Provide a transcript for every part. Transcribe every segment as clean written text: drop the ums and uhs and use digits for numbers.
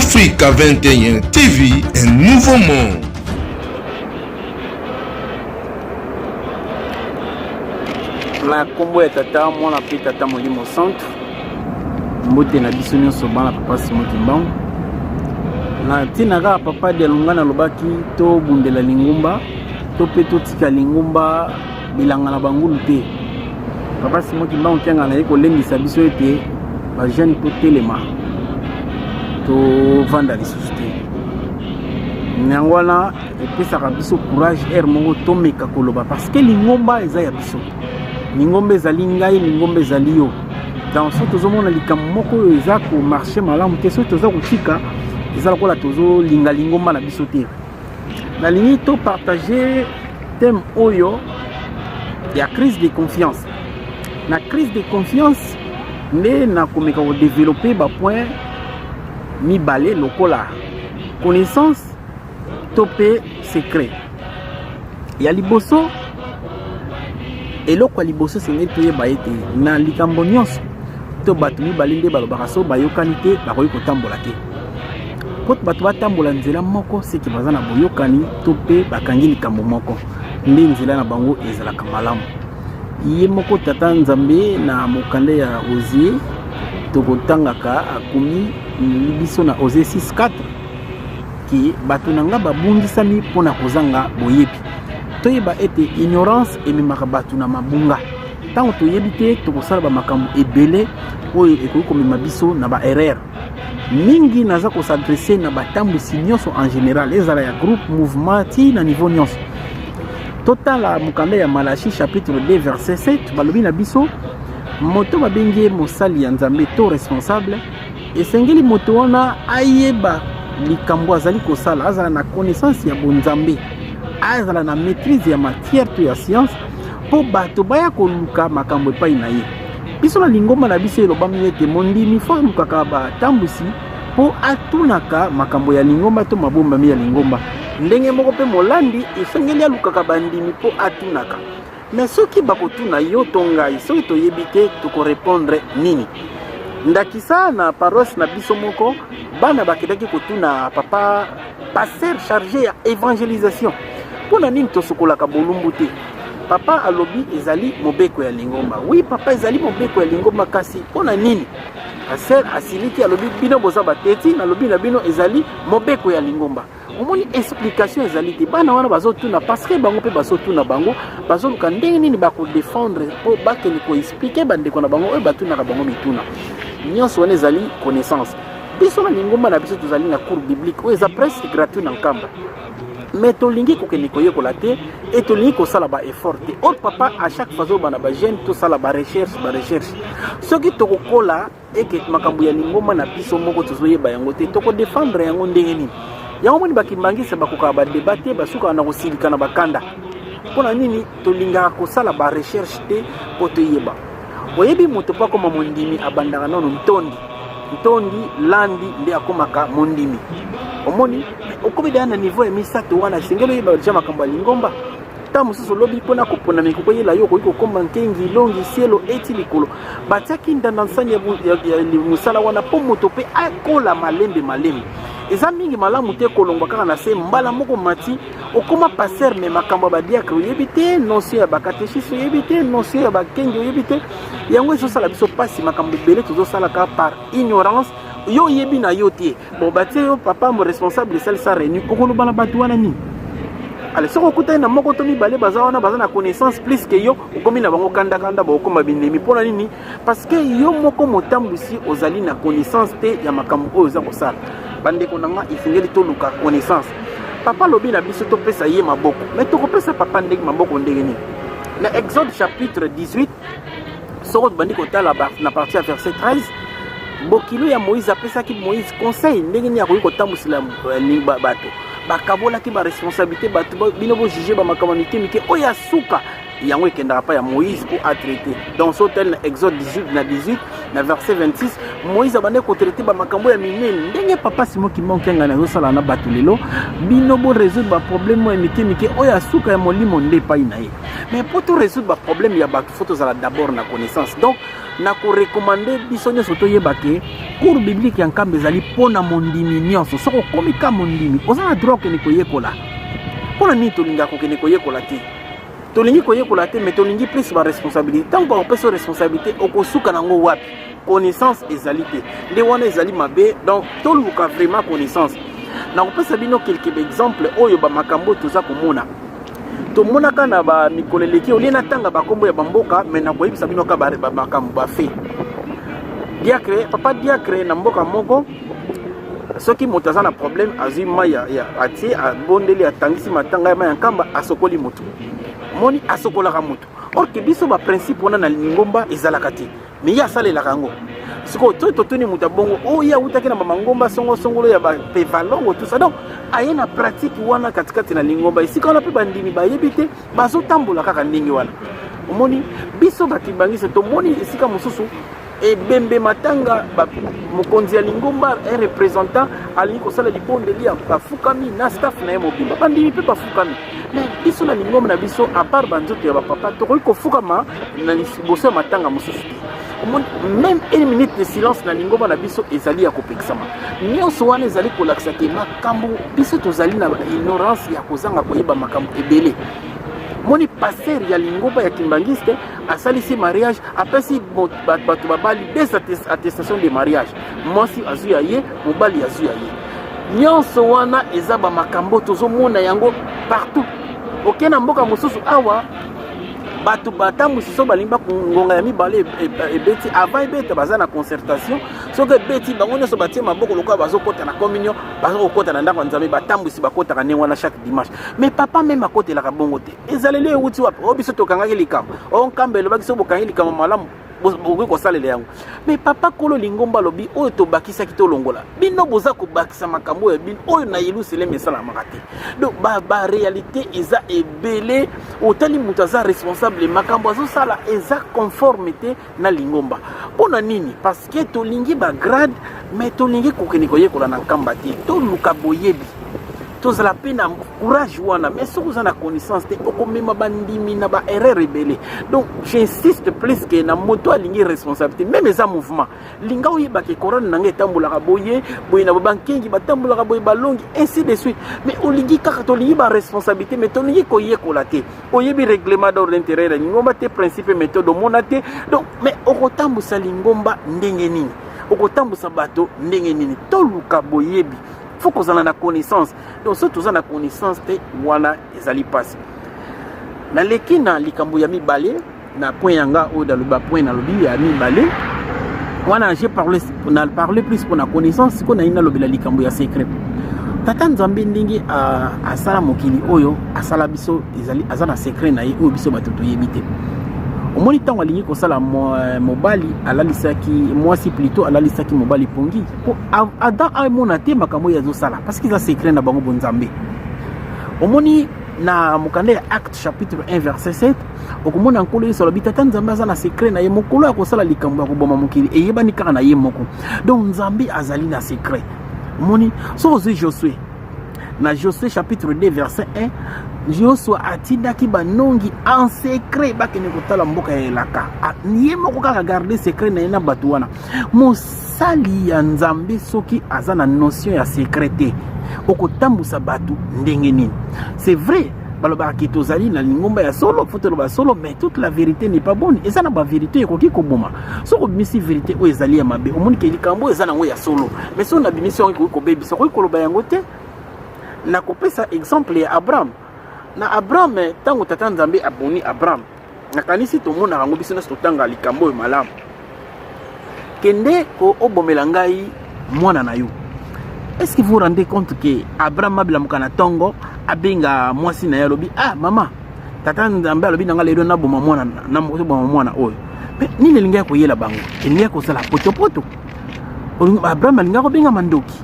Africa 21 TV, un nouveau monde. Na nkombo ya Tata, Mwana mpe Tata Molimo Santu, mbote na biso nyonso bana Papa Simon Kimbangu. Na ntina kaka Papa Dialungana alobaki tobundela lingomba to mpe totika lingomba bilanga na bangulu te. Papa Simon Kimbangu Kiangana ye kolendisa biso ete ba jeune totelema tovanda lisusu te. Yango wana epesaka biso courage heure moko tomeka koloba parce que lingomba eza ya biso, lingomba ezali ngai, lingomba ezali yo. Donc soki tozomona likambo moko oyo eza komarche malamu te, soki toza kotika eza lokola tozolinga lingomba na biso te. Nalingi to partager thème oyo ya crise de confiance. Na crise de confiance nde nakomeka kodeveloppe bapoint mibale lokola connaissance to mpe secret. Ya liboso, eloko ya liboso esengeli toyeba ete na likambo nyonso to bato mibale nde balobaka so bayokani te bakoki kotambola te. Mpo bato batambola nzela moko seke baza na boyokani to mpe bakangi likambo moko, nde nzela na bango ezalaka malamu. Ye moko Tata Nzambe na mokanda ya Ozie tokotangaka akomi biso na Ozie 6:4 ke bato na nga babungisami mpo na kozanga boyebi. Toyeba ete ignorance ememaka bato na mabunga. Ntango toyebi te, tokosala bamakambo ebele oyo ekoki komema biso na ba erreur mingi. Naza kosadresse na batambwisi nyonso en général, ezala ya groupe, mouvement, ti na niveau nyonso. Totala mokanda ya Malachi chapitre 2 verset 7, balobi na biso moto babengi ye mosali ya Nzambe to responsable, esengeli moto wana ayeba likambo azali kosala, azala na connaissance ya bonzambe, azala na maîtrise ya matière to ya science, mpo bato baya koluka makambo epai na ye. Biso na lingomba na biso elobami ete mondimi fo alukaka batambwisi mpo atunaka makambo ya lingomba to mabombami ya lingomba. Ndenge moko mpe molandi esengeli alukaka bandimi mpo atunaka. Me soki bakotuna yo to ngai, soki toyebi te, tokorepondre nini? Ndakisa na paroisse na biso moko, bana bakendaki kotuna papa pasteur chargé ya evangelisation, mpo na nini tosokolaka bolumbu te? Papa alobi ezali mobeko ya lingomba. Oui papa, ezali mobeko ya lingomba, kasi mpo na nini? Pasteur asiliki, alobi bino boza bateti, nalobi na bino ezali mobeko ya lingomba. Omoni explication ezali te. Bana wana bazotuna parce que bango mpe bazotuna, bango bazoluka ndenge nini bakodefendre mpo bakende koexplike bandeko na bango oyo batunaka bango mituna. Nyonso wana ezali connaissance. Biso na lingomba na biso tozali na cours biblique oyo eza presque gratuit na Nkamba, mais tolingi kokende koyekola te e tolingi kosala ba effort te. Oyo papa à chaque fois azoloba na ba jeune, tosala ba recherche, ba recherche. Soki tokokola eke makambo ya lingomba na biso moko tozoyeba yango te, tokodefendre yango ndenge nini? Yango moni bakimbangisa bakokaka badeba te, basukaka na kosilika na bakanda. Mpo na nini tolingaka kosala ba recherche te mpo toyeba? Oyebi moto mpo akoma mondimi abandaka nano ntondi, ntondi landi nde akomaka mondimi. Omoni okomi deya na niveau ya misato wana, esengeli oyeba deja makambo ya lingomba. Ntango mosusu olobi mpona kopona mikoko eyela yo, okoki kokoma nkengi, longi, sielo eti likolo. Batiaki ndanda nsani ya mosala wana mpo moto mpe akola malembe malembe. Eza mingi malamu te kolongwa kaka na se mbala moko mati okoma pasteur, me makambo ya badiacre oyebi te, notion ya bakatechiste oyebi te, notion ya bakengi oyebi te. Yango ezosala biso mpasi, makambo ebele tozosalaka par ignorance. Yo oyebi na yo te, bon batie yo papa mo responsable esalisa réunion, okoloba na bato wana nini? Ale soki okutani na moko to mibale baza wana baza na connaissance plus ke yo, okomi na bango kandakanda, bakokoma binemi. Mpo na nini? Parce que yo moko motambwisi ozali na connaissance te ya makambo oyo oza kosala. Bandeko na nga, esengeli toluka connaissance. Papa alobi na biso topesa ye maboko, mais tokopesa papa ndenge maboko ndenge nini? Na Exode chapitre 18, soko tobandi kotala na partie ya verset 13, bokilo ya Moïse apesaki Moïse conseil ndenge nini akoki kotambwisela bato. Bakabolaki baresponsabilité bato, bino bojuge bamakambo mike mike oyo ya suka. Yango ekendaka pa ya Moïse mpo atraite. Donc so tel na Exode 18 na 18 na verset 26, Moïse abandaki kotraite bamakambo ya minene. Ndenge papa Simon Kimbangu Kiangani azosala na bato lelo, bino bo résoudre baproblème oyo ya mike mike, oyo ya suka ya molimo nde epai na ye. Mais mpo to résoudre baproblème ya bato, fo tozala d'abord na connaissance. Donc na korekomande biso nyonso toyeba ke cours biblique ya Nkamba ezali mpo na mondimi nyonso. Soki okomi ka mondimi, oza na droit okende koyekola. Mpo na nini tolingaka kokende koyekola te? Tolingi koyekola te, mais tolingi plus baresponsabilité. Ntango bakopesa responsabilité, okosuka nango wapi? Connaissance ezali te, nde wana ezali mabe. Donc toluka vraiment connaissance. Nakopesa bino quelques exemple oyo bamakambo toza komona, tomonaka na bamikolo eleki. Olie natanga bakombo ya bamboka, mais nakoyebisa bino ka bamakambo bafe. Diacre, papa diacre na mboka moko, soki moto aza na problème, azwi mai atie, abondeli, atangisi matanga ya mai ya Nkamba, asokoli motu. Moni asokolaka motu, or ke biso baprincipe wana na lingomba ezalaka te, mais ye asalelaka yango. Sikoyo to totuni moto ya bongo oyo ye awutaki na bamangomba songosongolo ya bapevalongo, tout ça, donc aye na pratique wana katikati na lingomba. Esika wana mpe bandimi bayebi te, bazotambola kaka ndenge wana. Omoni, biso bakimbangisi tomoni esika mosusu ebembe matanga, mokonzi ya lingomba, un représentant, alingi kosala libondeli, bafukami na staff na ye mobimba, bandimi mpe bafukami. Mais biso na lingomba na biso, à part banzoto ya bapapa, tokoki kofukama na liboso ya matanga mosusu te. Même une minute de silence na lingomba na biso ezali ya kopekisama. Nyonso wana ezali kolakisa te makambo biso tozali na ignorance ya kozanga koyeba makambo ebele. Moni pasteur ya lingomba ya kimbangiste asalisi mariage, apesi bato babali des attestation de mariage, mwasi azwi ya ye, mobali azwi ya ye. Nyonso wana eza bamakambo tozomona yango partout. Oke na mboka mosusu awa, bato batambwisi so balingi ngonga ya mibale ebeti, avant ebeta baza na concertation. Soki ebeti, bango nyonso batie maboko lokola bazokɔta na communion, baza kokɔta na ndako ya Nzambe. Batambwisi bakɔtaka ndenge wana chaque dimanche, mais papa même akotelaka bongo te. Ezaleli ewuti wapi? Oyo biso tokangaki likambo oyo Nkamba elobaki, soki bokangi likambo malamu, bokoki kosalela yango. Mais papa kolo lingomba alobi oyo tobakisaki tolongola, bino boza kobakisa makambo oyo bino oyo na Yelusalemi esalamaka te. Donc baréalité eza ebele. Otali moto aza responsable, makambo azosala eza conforme te na lingomba. Mpo na nini? Parce que tolingi bagrade, mais tolingi kokende koyekola na Nkamba te. Toluka boyebi, tozala mpe na courage wana. Mais soki oza na connaissance te, okomema bandimi na baerreur ebele. Donc j'insiste plus ke na moto alingi responsabilité, même eza mouvement, linga oyebaka chorale na ngai etambolaka boye boye, na bankengi batambolaka boye, balongi, ainsi de suite. Mais olingi kaka, tolingi baresponsabilité, mais tolingi koyekola te. Oyebi règlement d'ordre intérieur ya lingomba te, principe, méthode omona te. Donc mais okotambusa lingomba ndenge nini? Okotambusa bato ndenge nini? Toluka boyebi, faut kozala na connaissance. Donc soki toza na connaissance te, wana ezali mpasi. Naleki na likambo ya mibale na point yanga oyo naloba. Point nalobi ya mibale wana, j'ai parlé, na parlé plus pour na connaissance. Sikoyo nayi nalobela likambo ya secret. Tata Nzambe, ndenge asala mokili oyo, asala biso, ezali aza na secret na ye oyo biso bato toyebi te. Omoni, ntango alingi kosala mobali, alalisaki mwasi, plutôt alalisaki mobali pongi mpo Adam amona te makambo oyo azosala, parce que eza secret na bango bonzambe. Omoni, na mokanda ya Acte chapitre 1 verset 7, okomona Nkolo Yesu alobi Tata Nzambe aza na secret na ye, mokolo ya kosala likambo ya koboma mokili eyebani kaka na ye moko. Donc Nzambe azali na secret. Omoni, soki ozwi Josue, na Josue chapitre 2 verset 1, Josue atindaki banongi en secret bakende kotala mboka ya elaka. Ye moko kaka garde secret na ye na bato wana. Mosali ya Nzambe, soki aza na notion ya secret te, okotambusa bato ndenge nini? C'est vrai, balobaka ke tozali na lingomba ya solo, fo toloba solo, mais toute la vérité n'est pas bonne. Eza na bavérité ekoki koboma. Soki obimisi vérité oyo ezali ya mabe, omoni ke likambo oyo eza nango ya solo, mais soki nabimisi yango, ekoki kobebisa, okoki koloba yango te. Nakopesa exemple ya Abraham. Na Abraham, ntango Tata Nzambe aboni Abraham, nakanisi tomonaka yango biso nyonso, totanga likambo oyo malamu: kende ko obomela ngai mwana na yo. Est-ce que vous vous rendez compte que Abraham abelamuka na ntongo, abenga mwasi na ye, alobi: "Ah mama, Tata Nzambe alobi na nga lelo naboma mwana, naboma mwana oyo"? Mais nini elingaki koyela bango? Elingaki kosala potopoto. Abraham alingaki kobengama ndoki.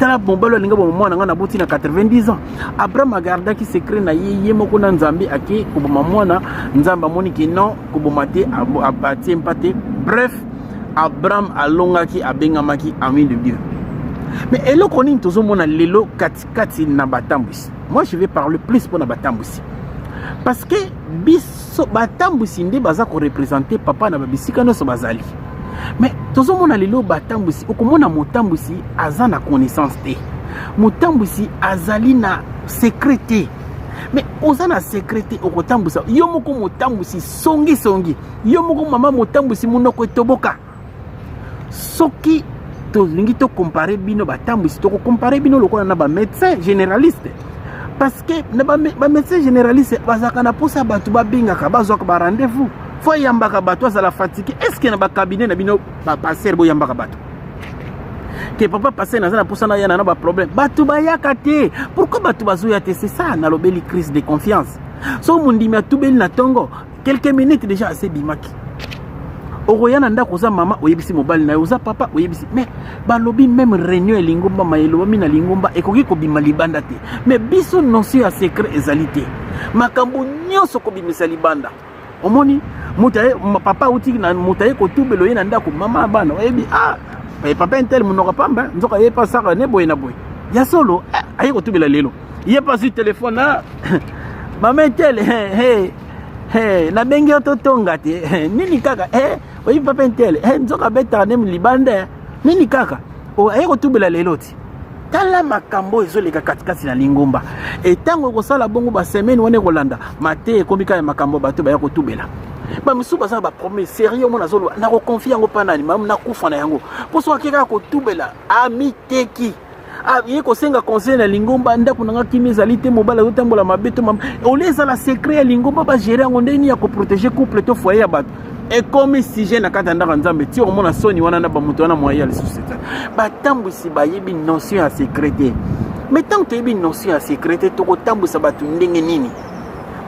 Tala mobali alinga boma mwana ngai naboti na 90 ans. Abraham agardaki secret na ye, ye moko na Nzambe. Ake koboma mwana, Nzambe amoni ke non, koboma te, atie mpa te. Bref, Abraham alongaki, abengamaki ami de Dieu. Mais eloko nini tozomona lelo katikati na batambwisi? Moi, je vais parler plus mpona batambwisi, parce que biso batambwisi nde baza koreprésenter papa na babisika nyonso bazali. Mais tozomona lelo batambwisi, okomona motambwisi aza na connaissance te, motambwisi azali na secret te. Mais oza na secret te, okotambwisa yo moko motambwisi songisongi, yo moko mama motambwisi monoko etoboka. Soki tolingi tocomparer bino batambwisi, tokocomparer bino lokola na bamédecin généraliste, parce que na bamédecin généraliste bazalaka na mposa bato babengaka, bazwaka barendez-vous, faut ayambaka bato, azala fatigué. Est ce que na bacabinet na bino bapasteur boyambaka bato ke papa pasteur, naza na mposa nayana na baproblème? Bato bayaka te. Pourquoi bato bazoya te? C'est ça nalobeli crise de confiance. So mondimi atubeli na ntongo, quelques minutes déjà asebimaki. Okoya na ndako, oza mama, oyebisi mobali na yo, oza papa, oyebisi. Mais balobi même réunion ya lingomba, ma elobami na lingomba ekoki kobima libanda te. Mais biso, notion ya secret ezali te, makambo nyonso kobimisa libanda. Omoni moto aye, papa auti na moto aye kotubela, oye na ndako, mama, bana oyebi: ah, papa un tel, monoko pamba, nzoka ye pa saka ne boye na boye ya solo. Eh, aye kotubela lelo, ye pa azwi telefone: ah, mama un tel, hey, hey, nabengi yo totonga te. Nini kaka? Hey, oyebi papa un tel, hey, nzoka abetaka nde libanda. Nini kaka? Aye kotubela lelo ti. Tala makambo ezoleka katikati na lingomba. Etango ekosala bongo, basemaine wana ekolanda mate, ekomi kaka ya makambo bato baya kotubela. Bamisusu baza na baproblème sérieux, omona azoloba: nakoconfier yango mpa nani? Mamu nakufa na yango. Mpo soki ake kaka kotubela, amiteki, ye kosenga conseil na lingomba: ndako nanga kimi ezali te, mobali azotambola mabe. To mama olie, ezala secret ya lingomba, bagérer yango ndenge nini ya koprotéger couple to foyer ya bato. Ekomi sujet na kati ya ndako ya Nzambe, ti okomona soni wana na bamoto wana moye ya lisusu te. Batambwisi bayebi notion ya secret te. Mais ntango toyebi notion ya secret te, tokotambwisa bato ndenge nini?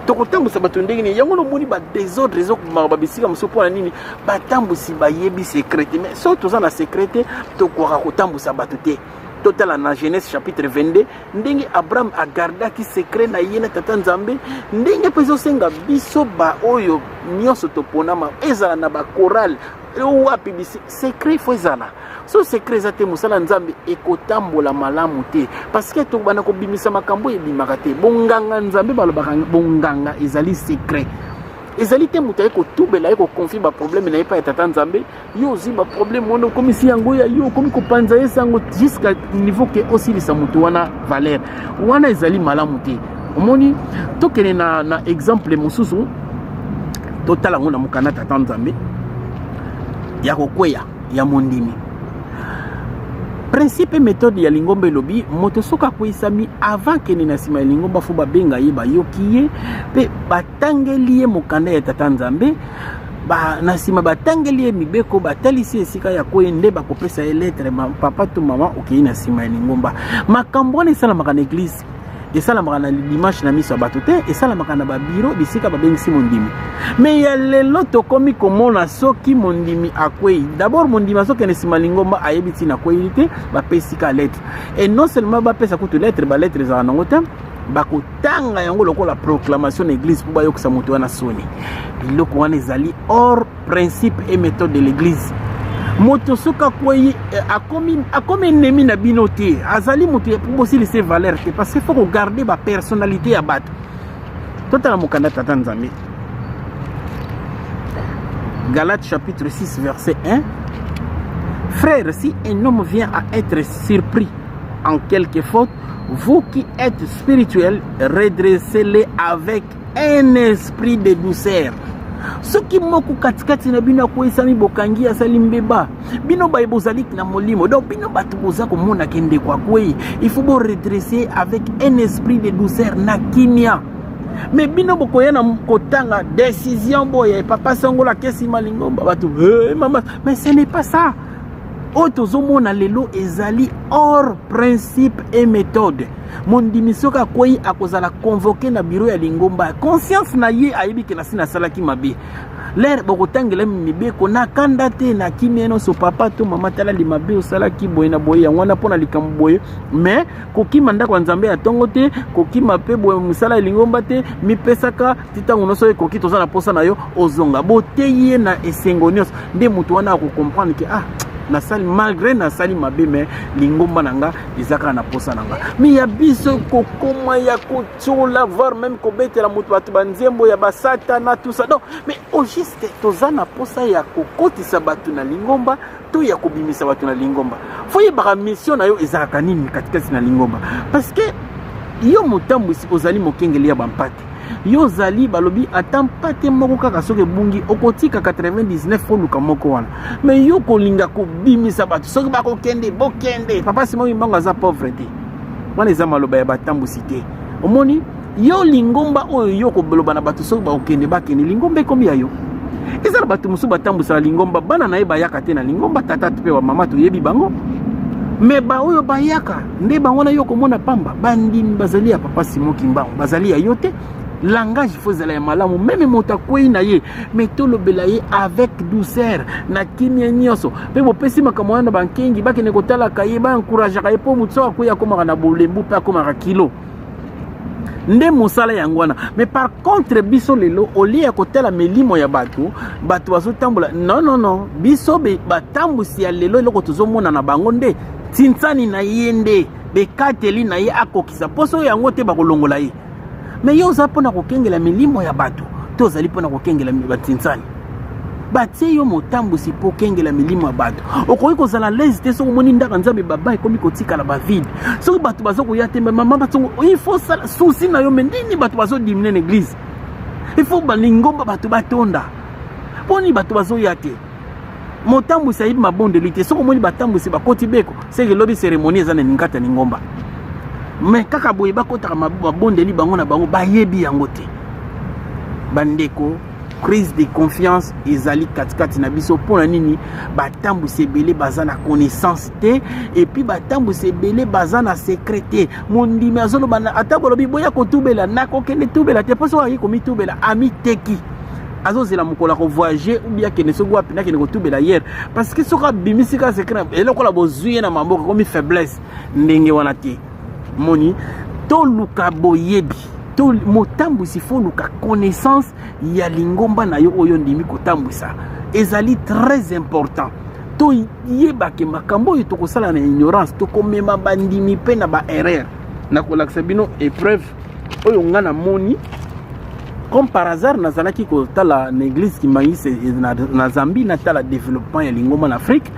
Tokotambwisa bato ndenge nini? Yango nomoni badésordre ezokomaka babisika mosusu. Mpona nini? Batambwisi bayebi secret te. Mais soki toza na secret te, tokoka kotambwisa bato te. Totala na Genèse chapitre 22, ndenge Abraham agardaki secret na ye na tata Nzambe, ndenge mpe ezosenga biso baoyo nyonso toponama, ezala na bachorale, wapi bisi, secret faut ezala. So secret eza te, mosala Nzambe ekotambola malamu te, parce que tobanda kobimisa makambo ebimaka te. Bonganga Nzambe, balobaka bonganga ezali secret. Ezali te moto aye kotubela, aye koconfier baproblème na ye epai ya tata Nzambe, yo ozwi baproblème wana, okomisi yango ya yo, okomi kopanza ye sango jusqu'à niveau ke osilisa moto wana valeur. Wana ezali malamu te. Omoni, tokende na exemple mosusu, totala yango na mokanda tata Nzambe ya kokweya ya mondimi. Principe, méthode ya lingomba elobi: moto soki akweyisami, avant kende na nsima ya lingomba, faut babenga ye, bayoki ye mpe batangeli ye mokanda ya tata Nzambe. Na nsima batangeli ye mibeko, batalisi esika ya koye, nde bakopesa ye lettre: papa to mama, okei na nsima ya lingomba. Makambo wana esalamaka na église, esalamaka na dimanche na miso ya bato te, esalamaka na babureau bisika babengisi mondimi. Mais ya lelo tokomi komona, soki mondimi akwei, d'abord mondimi azokende nsima lingomba, ayebi ntina akwei te, bapesi ka lettre. Et non seulement bapesa kutu lettre, balettre ezala nango te, bakotanga yango lokola proclamation na église mpo bayokisa moto wana soni. Biloko wana ezali hors principe et méthode de l'église. Moto soki akwei, akomi ennemi na bino te, azali moto bosilisa valeur te, parce que faut kogarder bapersonnalité ya bato. Totala mokanda tata Nzambe, Galates chapitre 6 verset 1: frère, si un homme vient à être surpris en quelque faute, vous qui êtes spirituels, redressez-les avec un esprit de douceur. Soki moko katikati na bino akweyisami, bokangi, asali mbeba, bino baye bozali na molimo, donc bino bato boza komonaka ndeko akwei, il faut boredresser avec un esprit de douceur, na kimia. Mais bino bokoya na kotanga décision boye: papa sangola akesima lingomba, bato hey, mama. Mais ce n'est pas ça. Oyo tozomona lelo ezali hors principe et méthode. Mondimi soki akwei, akozala convoqué na bureau ya lingomba. Conscience na ye ayebi ke nasi nasalaki mabe. Lere bokotangela mibeko na kanda te, na kimia nyonso, papa to mama, tala limabe osalaki boye na boye, yango wana mpo na likambo boye. Mais kokima ndako ya Nzambe ya ntongo te, kokima mpe boye mosala ya lingomba te, mipesaka ti ntango nyonso ekoki, toza na posa na yo ozonga. Boteyi ye na esengo nyonso, nde moto wana akocomprendre ke ah, nasali malgré nasali mabe, mais lingomba na nga eza kaka na posa na nga. Mais ya biso kokoma ya kotiola, voire même kobetela moto bato banzembo ya basatana, tout ça. Donc mais au juste toza na posa ya kokotisa bato na lingomba to ya kobimisa bato na lingomba? Fo yebaka mission na yo ezalaka nini katikati na lingomba, parce que yo motambwisi ozali mokengeli ya bampate. Yo ozali, balobi ata mpate moko kaka soki ebungi, okotika 99, oluka moko wana. Mais yo kolinga kobimisa bato, soki bakokende, bokende. Papa Simon Kimbangu aza pauvre te. Wana eza maloba ya batambwisi te. Omoni yo lingomba oyo, yo koloba na bato soki bakokende, bakende. Lingomba ekomi ya yo. Eza na bato mosusu batambwisaka lingomba, bana na ye bayaka te na lingomba, tata mpe bamama toyebi bango. Mais baoyo bayaka nde bango na yo komona pamba. Bandimi bazali ya papa Simon Kimbangu, bazali ya yo te. Langage fo ezala ya malamu. Même moto akwei na ye, mais tolobela ye avec douceur, na kimia nyonso. Mpe bopesi makambo wana na bankengi, bakende kotalaka ye, baencourageaka ye, mpo moto soki akwei akomaka na bolembu mpe akomaka kilo. Nde mosala yango wana. Mais par contre biso lelo, olie ya kotala milimo ya bato, bato bazotambola, non, non, non. Biso batambwisi ya lelo, eloko tozomona na bango nde tinsani na ye, nde bekateli na ye akokisa mposo yango te, bakolongola ye. Mais yo oza mpona kokengela milimo ya bato to ozali mpona kokengela batinsani? Batie yo motambwisi mpo okengela milimo ya bato. Okoki kozala lese te soki omoni ndako Nzambe baba ekomi kotikala bavide, soki bato baza koya te. Mama batongo, il faut sala souci na yo. Mais nini bato bazodiminuer na église? Il faut balingomba bato batonda. Mponi bato bazoya te? Motambwisi ayebi mabondeli te. Soki omoni batambwisi bakoti beko, seke elobi cérémonie eza na lingata lingomba. Mais kaka boye bakotaka mabondeli bango na bango, bayebi yango te. Bandeko, crise de confiance ezali katikati na biso. Mpo na nini? Batambwisi ebele baza na connaissance te, et puis batambwisi ebele baza na secret te. Mondimi azoloba, ata bolobi boya kotubela, nakokende tubela te, mpo soki akoki komitubela, amiteki, azozela mokolo ya kovoyage ou bien akende soki wapi, nakende kotubela hier, parce que soki abimisi kaka secret, elokola bozwi ye na maboko, ekomi faiblesse. Ndenge wana te. Moni, toluka boyebi to motambwisi fo luka connaissance ya lingomba na yo oyo ndimi kotambwisa. Ezali très important toyebake makambo oyo tokosala. Na ignorance tokomema bandimi mpe na baerreur. Nakolakisa bino épreuve oyo nga namoni. Comme par hasard nazalaki kotala na église kimbanguiste na Zambie, natala développement ya lingomba na Afrique.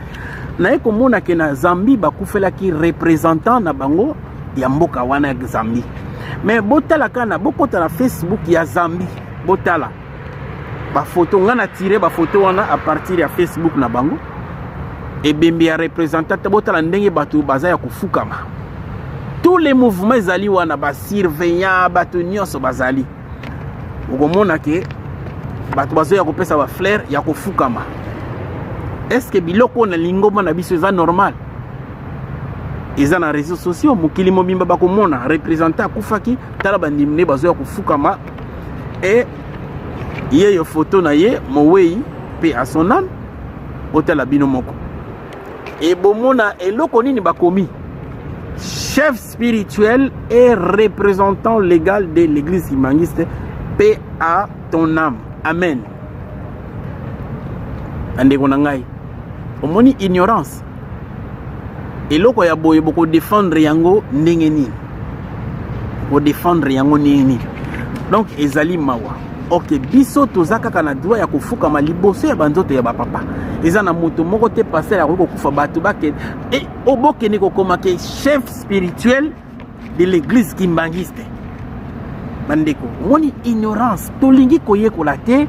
Naye komona ke na Zambie bakufelaki représentant na bango ya mboka wana ya Zambie. Mais botala kaka na, bokota na Facebook ya Zambie, botala bafoto. Nga na tire bafoto wana à partir ya Facebook na bango. Ebembe ya représentant te, botala ndenge bato baza ya kofukama. Tous les mouvements ezali wana, basurveillant, bato nyonso bazali. Okomona ke bato bazoya kopesa bafleur ya kofukama. Est-ce biloko oyo na lingomba na biso eza normal? Eza na réseaux sociaux, mokili mobimba bakomona représentant akufaki, tala bandimi nde bazoya kofukama. E ye yo foto na ye mowei, paix à son âme. Otala bino moko e bomona eloko nini bakomi: chef spirituel et représentant légal de l'église kimbanguiste, paix à ton âme, amen. Bandeko na ngai, omoni ignorance, eloko ya boye bokodefendre yango ndenge nini? Kodefendre yango ndenge nini? Donc ezali mawa. Ok, biso toza kaka na droit ya kofukama liboso ya banzoto ya bapapa. Eza na moto moko te, pasteur akoki kokufa, bato bakende e obokende kokoma ke chef spirituel de l'église kimbanguiste. Bandeko, omoni ignorance, tolingi koyekola te.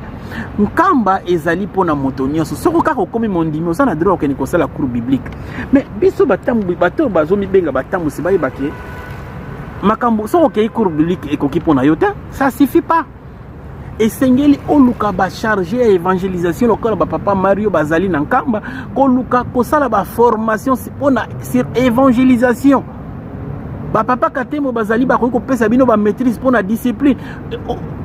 Nkamba ezali mpona moto nyonso. Soki kaka okomi mondimi, oza na droit okende kosala cours biblique. Mais biso bato oyo bazomibenga batambusi, bayebake makambo. Soki okei cours biblique, ekoki mpona yo te, ça suffit pas. Esengeli oluka bacharge ya évangélisation lokola bapapa Mario bazali na Nkamba, koluka kosala baformation mpona sur évangélisation. Bapapa Katembo bazali, bakoki kopesa bino bamaîtrise mpo na discipline.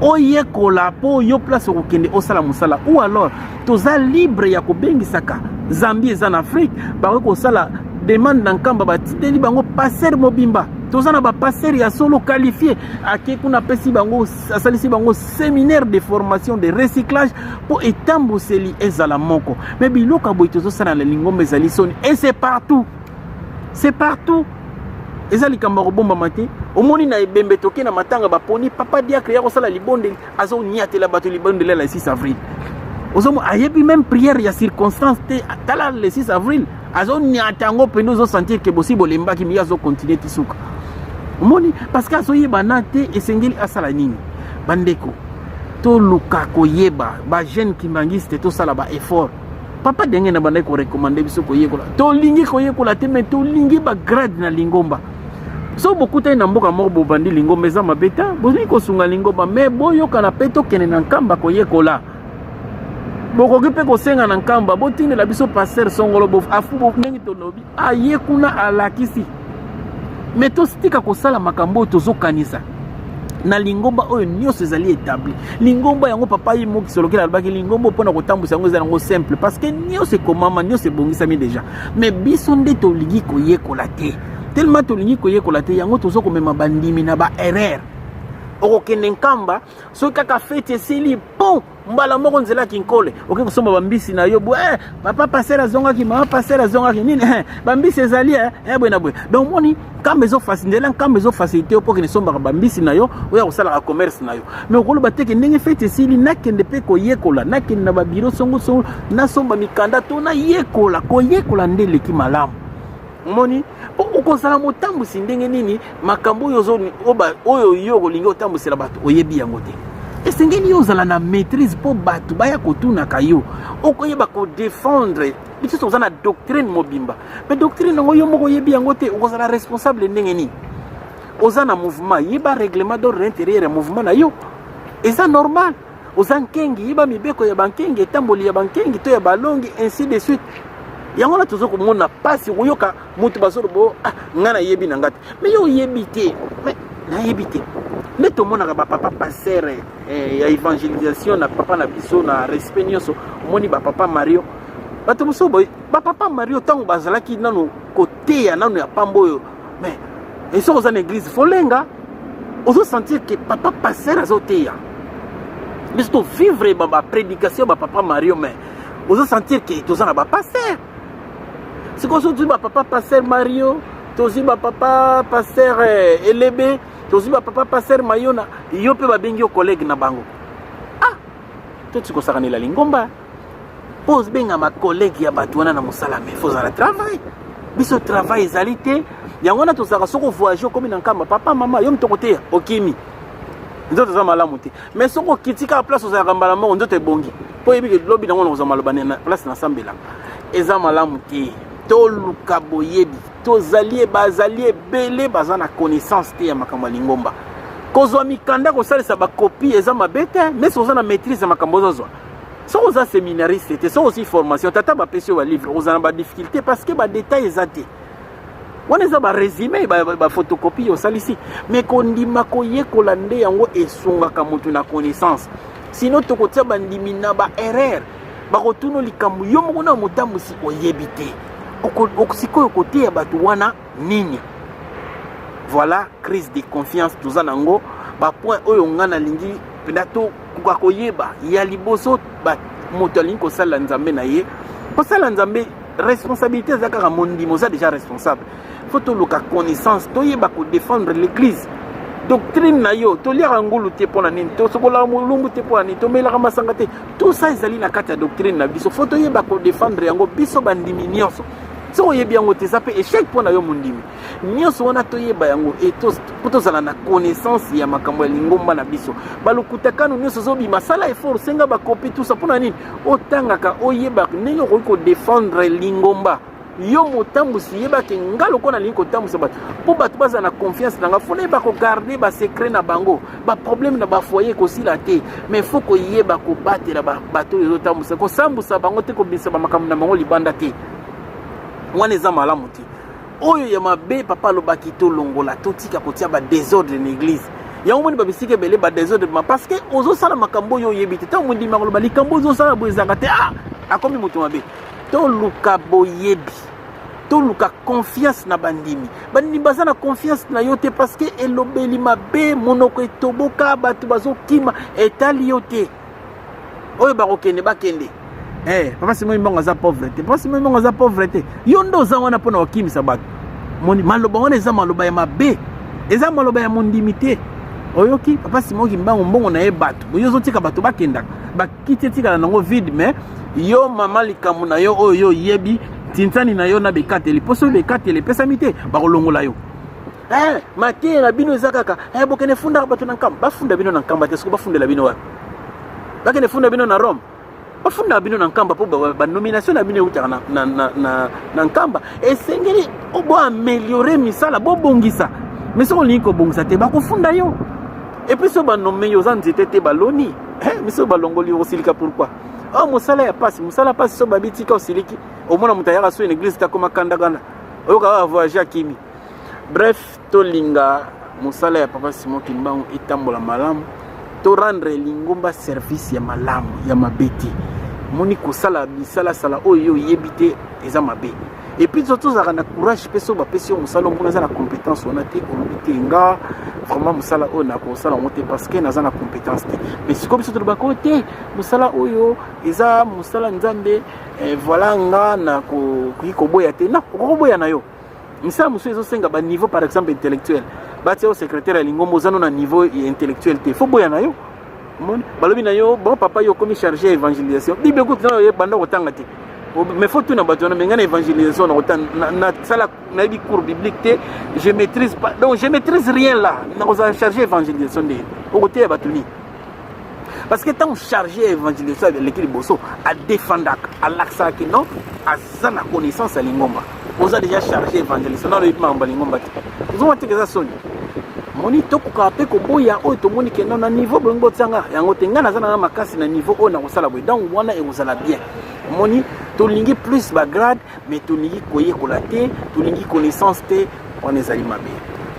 Oyekola mpo yo place okokende osala mosala. Ou alors toza libre ya kobengisaka Zambie, eza na Afrique, bakoki kosala demande na Nkamba, batindeli bango pasteur mobimba. Toza na bapasteur ya solo qualifié, ake kuna, apesi bango, asalisi bango séminaire de formation, de recyclage, mpo etambuseli ezala moko. Mais biloko ya boye tozosala na lingomba ezali soni, et c'est partout, c'est partout. Eza likambo ya kobombama te. Omoni na ebembe, toke na matanga, baponi papa diacre ya kosala libondeli, azoniatela bato libondeli ya le 6 avril. Ozomo ayebi même prière ya circonstance te. Tala le 6 avril, azoniata yango mpende, ozosentir ke bosi bolembaki, mais azocontinuer ti suka. Omoni, parce que azoyebana te esengeli asala nini. Bandeko, toluka koyeba. Bajeune kimbanguiste, tosala baeffort. Papa ndenge na bandaki korecommander biso koyekola, tolingi koyekola te, mais tolingi bagrade na lingomba. So bokutani na mboka moko, bobandi lingomba, eza mabe te, bolingi kosunga lingomba, mais boyokana mpe tokende na Nkamba koyekola. Bokoki mpe kosenga na Nkamba, botindela biso pasteur songolo afu, ndenge tolobi, aye kuna, alakisi. Mais totika kosala makambo oyo tozokanisa na lingomba oyo nyonso ezali établi. Lingomba yango, papa ye moki Solokela alobaki, lingomba mpona kotambwisa yango eza yango simple, parce que nyonso ekomama, nyonso ebongisami déjà. Mais biso nde tolingi koyekola te. Tellement tolingi koyekola te, yango toza komema bandimi na baerreur. Okokende Nkamba, soki kaka feti esili, pon mbala moko nzela Kinkole, okoki kosomba bambisi na yo boye. Eh, papa pasteur azongaki, mama pasteur azongaki, nini, eh, bambisi ezali, eh, boye na boye. Donc moni Nkamba nzela Nkamba ezofaciliter yo mpo okende sombaka bambisi na yo, oya kosalaka commerce na yo. Mais okoloba teke ndenge feti esili, nakende mpe koyekola, nakende na babureau songosongo, nasomba mikanda to nayekola. Koyekola nde eleki malamu. Omoni, mpo okozala motambusi ndenge nini? Makambo oyo oyo yo olingi otambwisela bato, oyebi yango te. Esengeli yo ozala na maîtrise mpo bato baya kotunaka yo, okoyeba kodéfendre. Biso toza na doctrine mobimba, mpe doctrine yango yo moko oyebi yango te, okozala responsable ndenge nini? Oza na mouvement, yeba règlement d'ordre intérieur ya mouvement na yo, eza normal. Oza nkengi, yeba mibeko ya bankengi, etamboli ya bankengi to ya balongi, ainsi de suite. Yango wana toza komona mpasi koyoka moto bazoloba: "Ah, ngai nayebi na nga te." Mais yo oyebi te, mais nayebi te. Nde tomonaka bapapa pasteur, ya évangélisation na papa na biso na respect nyonso. Omoni bapapa Mario, bato mosusu boye, bapapa Mario, ntango bazalaki nano koteya nano ya pamba oyo, mais soki oza na église, folenga, ozosentir ke papa pasteur azoteya. Biso tovivre baprédication bapapa Mario, mais ozosentir ke toza na bapasteur. Sikoyo so tozwi bapapa pasteur Mario, tozwi bapapa pasteur Elebe, tozwi bapapa pasteur Mayona, yo mpe babengi yo collègue na bango. Ah, toti kosakanela lingomba mpo ozobengama collègue ya bato wana na mosala, mais faut ozala travail. Biso travail ezali te. Yango wana tozalaka, soki ovoyage, okomi na Nkamba, papa, mama, yo moto koteya, okimi, nzoto eza malamu te. Mais soki okiti kaka place ozalaka, mbala moko nzoto ebongi, mpo oyebi lobi nango na kozwa maloba na place nasambelaka. Eza malamu te. Toluka boyebi. Tozali, bazali ebele baza na connaissance te ya makambo ya lingomba. Kozwa mikanda, kosalisa bacopie eza mabe te, mais oza na maîtrise ya makambo ozozwa. Soki oza séminariste te, soki osi formation, tata bapesi yo balivre, ozala na badifficulté parce que badétail eza te. Wana eza barésumé, baphotocopie osalisi. Mais kondima koyekola nde yango esungaka moto na connaissance. Sinon tokotia bandimi na baerreur. Bakotuna likambo, yo moko na motambusi oyebi te. Sikoyo koteya bato wana nini? Voilà crise de confiance toza nango. Bapoint oyo nga nalingi mpenza tokoka koyeba ya liboso, moto alingi kosalela Nzambe na ye, kosala Nzambe, responsabilité eza kaka mondimo, oza déjà responsable. Faut toluka connaissance, toyeba kodéfendre l'église, doctrine na yo. Toliaka ngulu te mpo na nini? Tosokolaka molumbu te mpo na nini? Tomelaka masanga te? Tout ça ezali na kati ya doctrine na biso. Faut toyeba kodéfendre yango, biso bandimi nyonso. Soki oyebi yango te, eza mpe échec mpo na yo mondimi. Nyonso wana toyeba yango mpo tozala na connaissance ya makambo ya lingomba na biso. Balokutakano nyonso ozobima, sala effort, senga bacopie, tout ça. Mpo na nini? Otangaka, oyeba ndenge okoki kodéfendre lingomba. Yo motambusi, yebaki nga lokola nalingi kotambwisa bato, mpo bato bazala na confiance na nga, faut nayeba kogarder basecret na bango. Baproblème na bafoyer ekosila te, mais faut koyeba kobatela bato oyo ezotambwisa, kosambusa bango te, kobimisa bamakambo na bango libanda te. Wana eza malamu te. Oyo ya mabe papa alobaki tolongola, totika kotia ba desordre na église. Yango moni babisika ebele ba desordre ma parce que ozosala makambo oyo oyebi te. Ntango mondimi akoloba likambo ozosala boye ezalaka te, ah, akomi moto mabe. Toluka boyebi, toluka confiance na bandimi. Bandimi baza na confiance na yo te parce que elobeli mabe, monoko etoboka, bato bazokima, etali yo te. Oyo bakokende bakende. Eh, papa Simon Kimbangu aza pauvre te. Papa Simon Kimbangu aza pauvre te. Yo nde oza wana mpona kokimisa bato. Moni maloba wana eza maloba ya mabe. Eza maloba ya mondimi te. Oyoki papa Simon Kimbangu mbongo na ye bato. Yo ozotika bato bakendaka. Bakiti etikala nango vide mais yo mama likambo na yo oyo yo oyebi tintani na yo na bekateli. Mpo soki bekateli epesami te bakolongola yo. Eh, mateya na bino eza kaka eh, bokende fundaka bato na nkamba. Bafunda bino na nkamba te, soki bafundela bino wapi? Bakende funda bino na Rome. Bafundaka bino na nkamba mpo banomination na bino eutaka na, na, na, na, na nkamba. Esengeli boameliore misala, bobongisa. Mais soki olingi kobongisa te, bakofunda yo. Et puis soki banome yo oza nzete te, baloni. Eh, mais soki balongoli yo osilika pourquoi? Oh, mosala ya pasi, mosala ya pasi soki babi tika osiliki. Omona moto ayaka so na église te akoma kanda kanda. Oyoka kaka voyage akimi. Bref, tolinga mosala ya papa Simon Kimbangu etambola malamu, to rendre lingomba service ya malamu ya mabe te. Moni kosala bisalasala oyo yo oyebi te eza mabe. Et puis tozalaka na courage mpe soki bapesi yo mosala omoni aza na compétence wana te, olobi te nga vraiment mosala oyo nakosala yango te parce que naza na compétence te. Mais sikoyo biso tolobaka oyo te, mosala oyo eza mosala Nzambe, eh, voilà nga nakoki koboya te. Non, okoki koboya na yo. Misala mosusu ezosenga ba niveau par exemple intellectuel. Batia yo secrétaire ya lingomba oza no na niveau intellectuel te, faut boya na yo. Omoni balobi na yo bon papa yo okomi chargé ya évangélisation, bible kutu na yo banda kotanga te. Mais faut tuna bato wana, mais nga na évangélisation na kotanga nasala nayebi cours biblique te, je maîtrise pas, donc je maîtrise rien là, nakozala chargé évangélisation nde okoteya bato nini? Parce que ntango chargé ya évangélisation aleki liboso, adefendaka, alakisaka ke non, aza na connaissance ya lingomba. Oza déjà chargé évangélisation, nano oyebi makambo ya lingomba te, ozomona te eza soni. Moni tokokaka mpe koboya oyo tomoni ke non, na niveau bolingi botianga yango te, ngai naza nanga makasi na niveau oyo nakosala boye, donc wana ekozala bien. Moni tolingi plus bagrade, mais tolingi koyekola te, tolingi connaissance te, wana ezali mabe.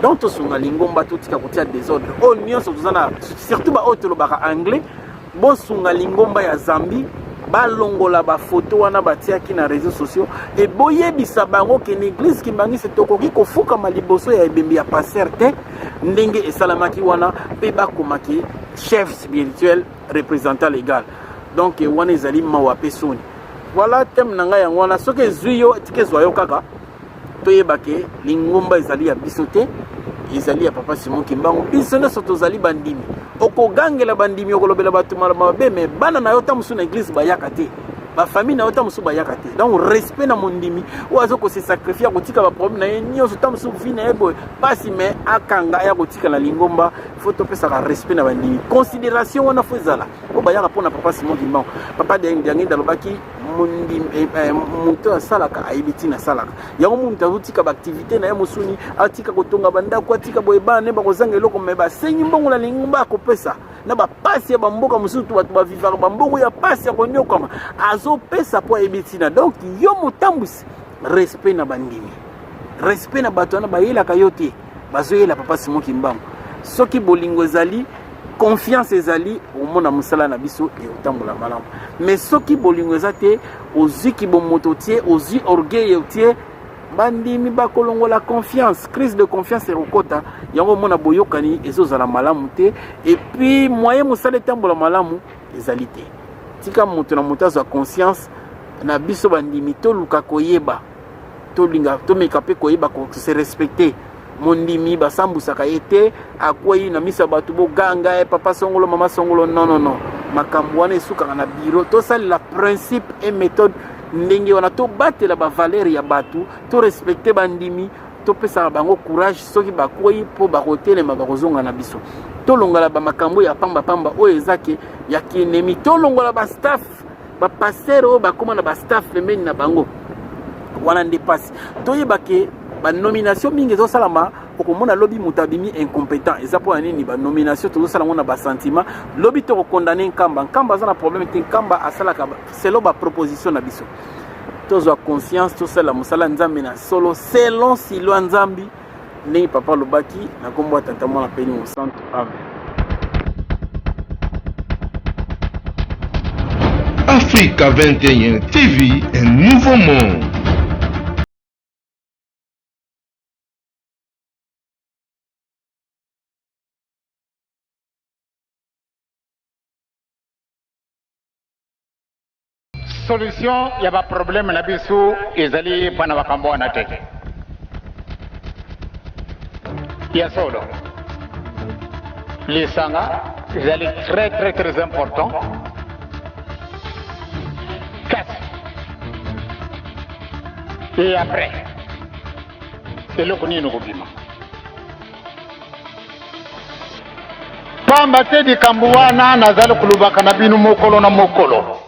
Donc tosunga lingomba, totika kotia désordre oyo nyonso toza na, surtout baoyo tolobaka anglais, bosunga lingomba ya Zambie balongola bafoto wana batiaki na réseaux sociaux e boyebisa bango ke na église Kimbanguiste tokoki kofukama liboso ya ebembe ya pasteur te ndenge esalamaki wana, mpe bakomaki chef spirituel représentant légal. Donc wana ezali mawa mpe soni. Voilà thème na ngai yango wana. Soki ezwi yo, tika ezwa yo kaka. Toyeba ke lingomba ezali ya biso te, ezali ya papa Simon Kimbangu. Biso nyonso tozali bandimi. Okogangela bandimi, okolobela bato maloba mabe, mais bana na yo ta mosusu na église bayaka te, bafamille na yo ta mosusu bayaka te. Donc respect na mondimi oyo aza kose sacrifier, akotika baproblème na ye nyonso, ta mosusu vie na ye boye pasi, mais akanga ya kotika na lingomba. Faut topesaka respect na bandimi, considération wana faut ezala oyo bayaka mpona papa Simon Kimbangu. Papa Diangienda alobaki moto asalaka ayebi ntina asalaka yango. Moto azotika baactivité na ye mosuni, atika kotonga bandako, atika boye, bana ne bakozanga eloko, mais basengi mbongo na lingomba akopesa. Na bapasi ya bamboka mosusu bato bavivaka bambongo ya pasi ya koniokama, azopesa mpo ayebi ntina. Donc yo motambwisi, respect na bandimi, respect na bato wana bayelaka yo te, bazoyela papa Simon Kimbangu. Soki bolingo ezali, confiance ezali, omona mosala na biso ekotambola malamu. Mais soki bolingo eza te, ozwi kibomoto otie, ozwi orgueil otie, bandimi bakolongola confiance, crise de confiance ekokota. Yango omona boyokani ezozala malamu te, et puis moyen mosala etambola malamu ezali te. Tika moto na moto azwa conscience na biso bandimi, toluka koyeba, tolinga, tomeka mpe koyeba se respecter. Mondimi basambusaka ye te, akwei na miso ya bato boganga ye papa songolo, mama songolo. Non, non, non, makambo wana esukaka na biro. Tosalela principe et méthode ndenge wana, tobatela bavaleur ya bato, torespecte bandimi, topesaka bango courage soki bakwei mpo bakotelema, bakozonga na biso. Tolongola bamakambo ya pambapamba oyo eza ke ya kiennemi, tolongola bastaff, bapasteur oyo bakóma na bastaff pembeni na bango, wana nde mpasi. Toyeba ke banomination mingi ezosalama, okomona lobi moto abimi incompétent. Eza mpo na nini? Banomination tozosala yango na basentiment. Lobi tokokondane Nkamba. Nkamba aza na problème te, Nkamba asalaka selon baproposition na biso. Tozwa conscience, tosala mosala Nzambe na solo selon silwa Nzambi, ndenge papa alobaki na nkombo ya Tata, Mwana mpe Elimo Santu. Amen. Africa 21 TV, un nouveau monde. Solution ya ba problème na biso ezali mpo na makambo wana te. Ya solo, lisanga ezali très très très important, kasi et après eloko nini kobima? Pamba te likambo wana nazali kolobaka na bino mokolo na mokolo,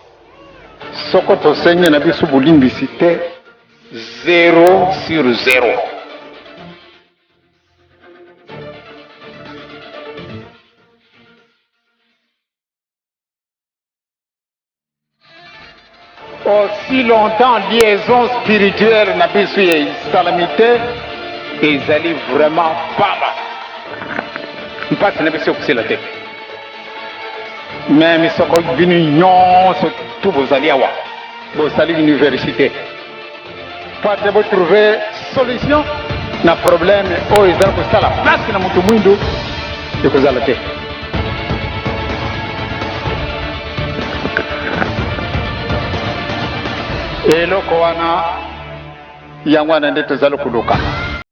soko tosengi na biso bolimbisi te, zero sur zero. Aussi longtemps liaison spirituelle na biso ya esalami te, ezali vraiment pamba, mpasi na biso ekosila te. Meme soko bino nyonso tu bozali awa, bosali université po ate botrouve solution na problème oyo ezali kosala mpasi na moto mwindu, ekozala te. Eloko wana, yango wana nde tozali koluka.